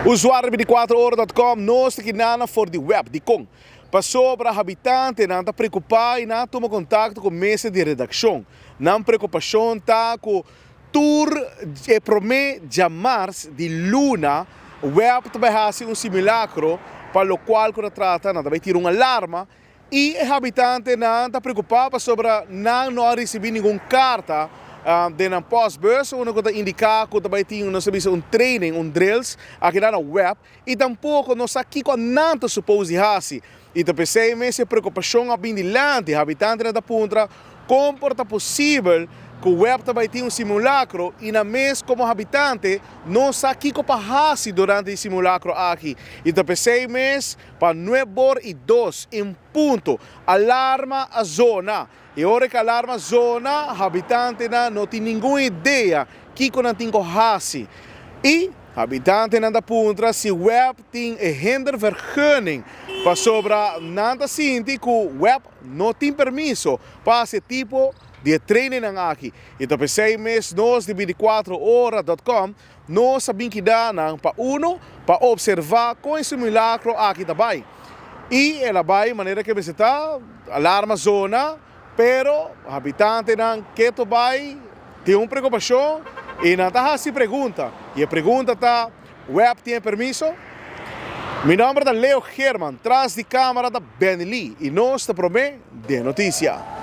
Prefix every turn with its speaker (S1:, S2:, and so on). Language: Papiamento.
S1: Usuario 24ora.com, nos ta kinana for di web, dikon? Pasobra habitantenan ta preokupá i nan a tuma kontakto ku mesa di redakshon. Nan preokupashon ta ku tur e promé djamars di luna web ta bai hasi un simulakro pa lokual ku ta trata nan ta bai tira un alarma i e habitantenan ta preokupá pasobra nan no a risibí ningun karta den nan pòstbus unda ku ta indiká ku ta bai tin nos ta bisa un training, un drills aki nan na web. I tampoko no sa kiko nan ta supos di hasi. I ta p'esei mes e preokupashon a bin dilanti. Habitantenan ta puntra kon por ta posibel ku web ta bai tin un simulakro i nan mes komo habitante no sa kiko pa hasi durante di simulakro aki. I ta p'esei mes pa nuebor i dos en punto alarma a zona. E ora ku alarma zona, habitantenan no tin ningun idea kiko nan tin ku hasi. I habitantenan ta puntra si web tin e hindervergunning, pasobra nan ta sinti ku web no tin permiso pa hasi e tipo di e trainingnan aki. I ta p'esei mes nos di 24 ora dot com nos a bin keda nan pa uno pa observa kon e simulacro aki ta bai. I el a bai manera ke mester ta, alarma zona, pero habitantenan keto bai tin un preokupashon i nan ta hasi pregunta. I e pregunta ta, Web tin e permiso? Mi nomber ta Leo Geerman, tras di camera ta Benny Lee i nos ta prome den noticia.